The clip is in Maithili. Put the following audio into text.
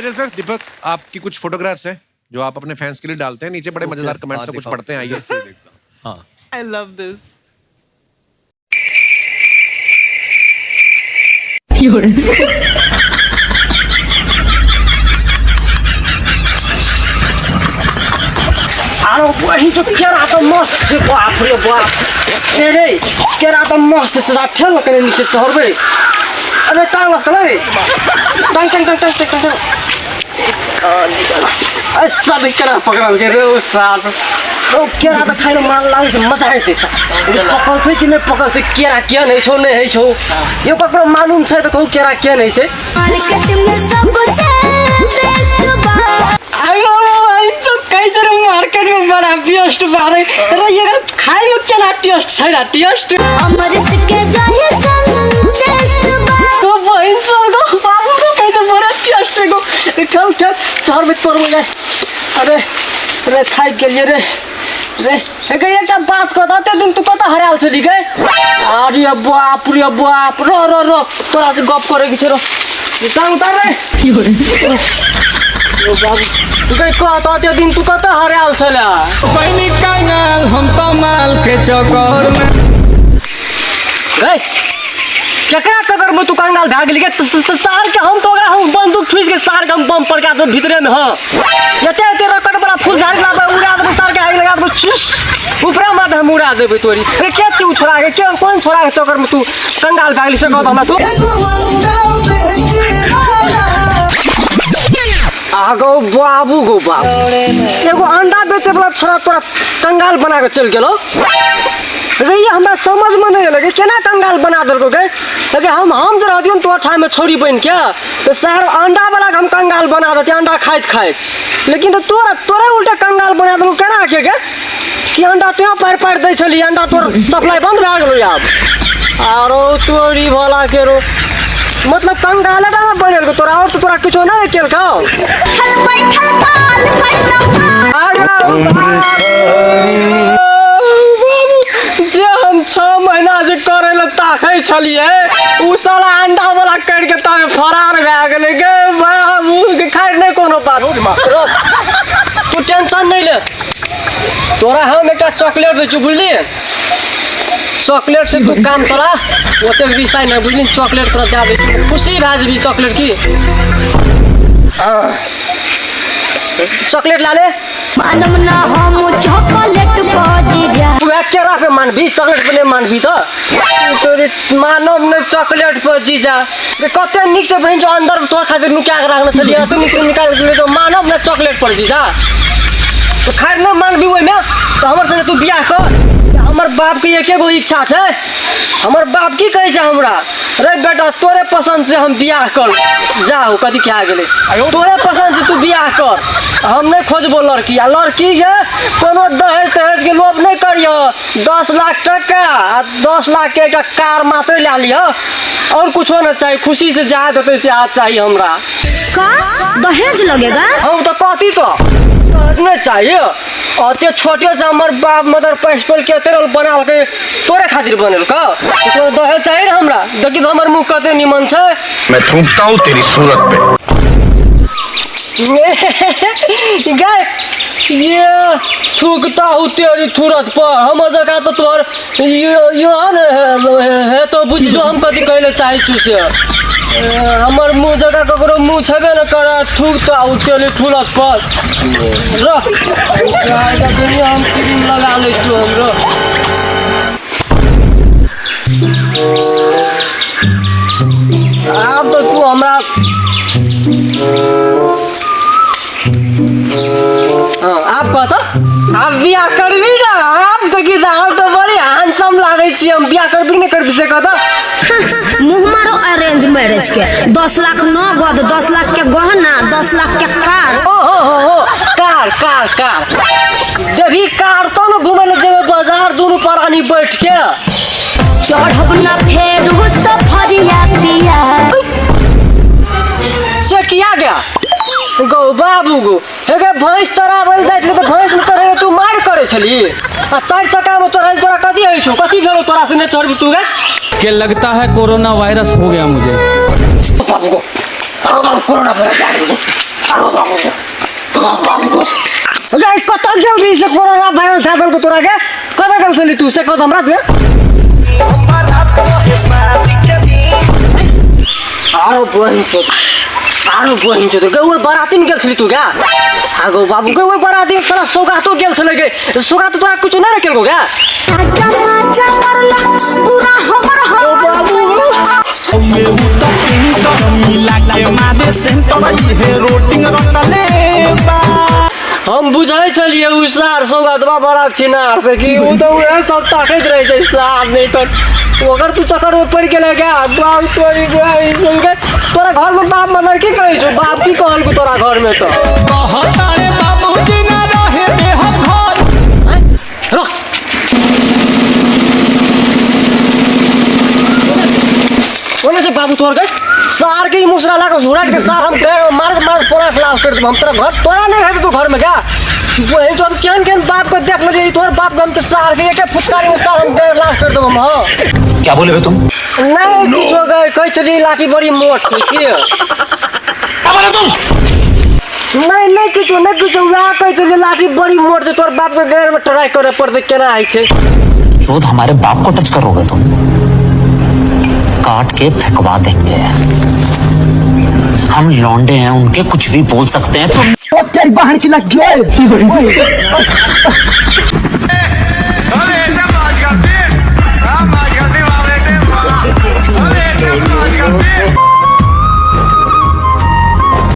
भेजे सर। दीपक, आपकी कुछ फोटोग्राफ्स हैं जो आप अपने फैंस के लिए डालते हैं, नीचे बड़े मजेदार कमेंट्स हैं, कुछ पढ़ते हैं, आइए। हाँ। I love this. आरो बहिन जो केरा तऽ मस्त छै, बाप रे बाप। ए रे, केरा तऽ मस्त छै, ठेल कने नीचे चढ़बै। अरे टांग लस रे, टांग टांग टांग टांग टांग टांग। अरे सब केरा पकड़ल के रे ओ साल। ओ केरा तऽ खाइ मे मन लागै छै, मजा आइते छै। पकल छै कि नहि पकल छै केरा, केहन होइ छौ नहि होइ छौ, यो ककरो मालूम छै तऽ कहू केरा केहन होइ छै। मार्केट में सबसे बेस्ट बा। अरे भाई जो कहै छै रे मार्केट में बड़ा बेस्ट बा रे। रे एकर खाइ में केना टेस्ट छै रे, टेस्ट अमृत के जैसन टेस्ट बा। तो बहिन सब गो बाबू को कहै छै बड़ा टेस्ट गो। चल चल चढ़ में तोड़ जाए। अरे रे थाकि गेलियै रे। रे हे एकटा बात कह, एते दिन तू कतऽ हरायल छली गे? अरे बाप रे बाप, रो रो रो, तोरा से गप करे के छै रो। टांग उतार रे। ओ बाबू, गई कह तऽ एते दिन तू कतऽ हरायल छला? बहिनी कंगाल हम तो माल के चक्कर में। गई केकरा चक्कर में तू कंगाल भए गेली गे? सार के हम तो ओकरा हम बंदूक ठुसि के सार के हम बम पड़का देबै भीतरे में। हाँ, एते एते रकट बड़ा फूल झाड़ी लाबै उड़ा देबै सार के, आगि लगा देबै, चुस ऊपरे में हम उड़ा देबै तोरी। रे के छी उ छोड़ा के, के कोन छोड़ा के चक्कर में तू कंगाल भए गेली से कह हमरा तू। आगो बाबू गो बाबू, एगो अंडा बेचे वाला छोड़ा तोरा कंगाल बना के चलि गेलो रे। ये हमरा समझ में नहीं एलै केना कंगाल बना देलको गे। लेकिन हम जे रहतियौ ने तोहर ठाम में छौड़ी बनि के तऽ सार अंडा वाला के हम कंगाल बना देतियै अंडा खाइत खाइत, लेकिन तऽ तोरे उल्टा कंगाल बना देलको केना के गे? कि अंडा तोहे पारि पारि दै छली, अंडा तोर सप्लाई बंद भए गेलो आब। आरो तोरी भला के रो मतलब कंगाले टा ने बनेलको तोरा, और तऽ तोरा किछो नहि केलकौ। जे हम 6 महीना से करे ले ताकै छलियै उ साला अंडा वाला कर के तामे फरार भए गेलै गे बाबू के। खैर नहि कोनो बात, तू टेंशन नहि ले, तोरा हम एकटा चॉकलेट दै छियौ बुझली, चॉकलेट से तू काम चला, ओतेक विषय नहि बुझली, चॉकलेट तोरा दए दै छियौ, खुशी भए जेबही चॉकलेट की। चॉकलेट ला ले। मानम ना हम चॉकलेट पजी जा। तू एक केरा पे मानबी, चॉकलेट पे नहीं मानबी तो तोरे मानब नहीं चॉकलेट पर जीजा। रे कते निक से बहिन जो अंदर तोर खातिर नुका के राखने छलियै, तू निक से निकाल के तो मानब ना चॉकलेट पर जीजा। तो खैर न मानबी ओहिमे तो हमर संगे तू बियाह कर। हमर बाप के एके गो इच्छा छै, हमर बाप की कहै छै हमरा, रे बेटा तोरे पसंद से हम बियाह कर, जाहो कथी क्या गेलै, तोरे पसंद से तू बियाह कर, हम नहीं खोजबो लड़की, आ लड़की जे कोनो दहेज तहेज के लोभ नहीं करियो, 10 लाख टका आ 10 लाख के एकटा कार मात्र लए लिह, और कुछो न चाही, खुशी से जा देते से आज चाहिए हमरा। का दहेज लगेगा? हम तो कहती तो दहेज नहीं चाहिए, अते छोटे से हमर बाप मदर पैस पल के तेरे बना के तोरे खातिर बनेल का, तो दहेज चाहिए हमरा। देखी तो हमर मुँह कते निमन छै। मैं थूकता हूँ तेरी सूरत पे। गए ये थूकता हूँ तेरी थूरत पर, हमर जगह तो तोहर यो है तो बुझ जो हम कथी कहले चाहे छु से। हमर मुँह जगह ककरो मुँह छेबे न करे, थूकता हूँ तेरी थूरत पर। रह दुनिया हम क्रीम लगा लै छु हमरो। आब तो तू हमरा हाँ, आब कह तो आब बियाह करबी ना? आब तो की आब तो बड़ी हैंडसम लागै छी, हम बियाह करबी नहीं करबी से कह तो। मुँह मारो अरेंज मैरिज के, 10 लाख नगद, 10 लाख के गहना, 10 लाख के कार। ओ हो हो हो, कार कार कार देवी कार तो न घूमे ले जेबे बाजार दुनू प्राणी बैठ के। चढ़ब न फेरू सफरिया पिया। से किया गया गौ बाबू गो, हे गे भैंस चराबै जाइ छली तऽ भैंस में चढ़ै तू मार करै छली, आ चारि चक्का में तोरा तोरा कथी होइ छौ, कथी भेलौ तोरा से नहि चढ़बी तू गे? के लगता है कोरोना वायरस हो गया मुझे। बाबू गो, बाबू कोरोना वायरस। गै कतऽ गेल रही से कोरोना वायरस धऽ देलकौ तोरा के कतऽ गेल छली तू से कह हमरा दे आरो बहिन चोद आरो बहिन चोद गे ओहि बराती में गेल छली तू गा आगो बाबू गे ओहि बराती में साला सौगातो गेल छलै गे सौगातो तोरा कुछो नहि रखेलको गा ओ बाबू हम बुझै छलियै उ सार सौगातबा बड़ा छिनार से कि उ तऽ उएह सब ताकैत रहै छै सार नहि तऽ ओकर तू चक्कर में पड़ि गेलै गे बाप तोरी गे तोरा घर में बाप मदर की कहै छौ बाप की कहलकौ तोरा घर में तऽ कहतारे बाबूजी ना रहे बेहद घर रुक ओने से बाबू तोर गए सार के मुसरा ला के झुराट के सार हम गए मार मार पोरा खिलाफ कर देब हम तोरा घर तोरा नहीं है तू घर में क्या वही तो हम केहन केहन बाप को देख लेलियै तोहर बाप के हम तो सार के एक फुचकारी में सार हम गए लाफ कर देब हम हाँ क्या बोले हो तुम? नहीं किछो गए कहै छलियै लाठी बड़ी मोट छै की नहीं नहीं किछो नहीं किछो वएह कहै छलियै लाठी बड़ी मोट छै तोहर बाप के गैर में ट्राई करे पड़तै केना होइ छै चोद हमारे बाप को टच करोगे तुम, काट के फेंकवा देंगे। हम लौंडे हैं, उनके कुछ भी बोल सकते हैं। तुम तेरी बहन की लग गई।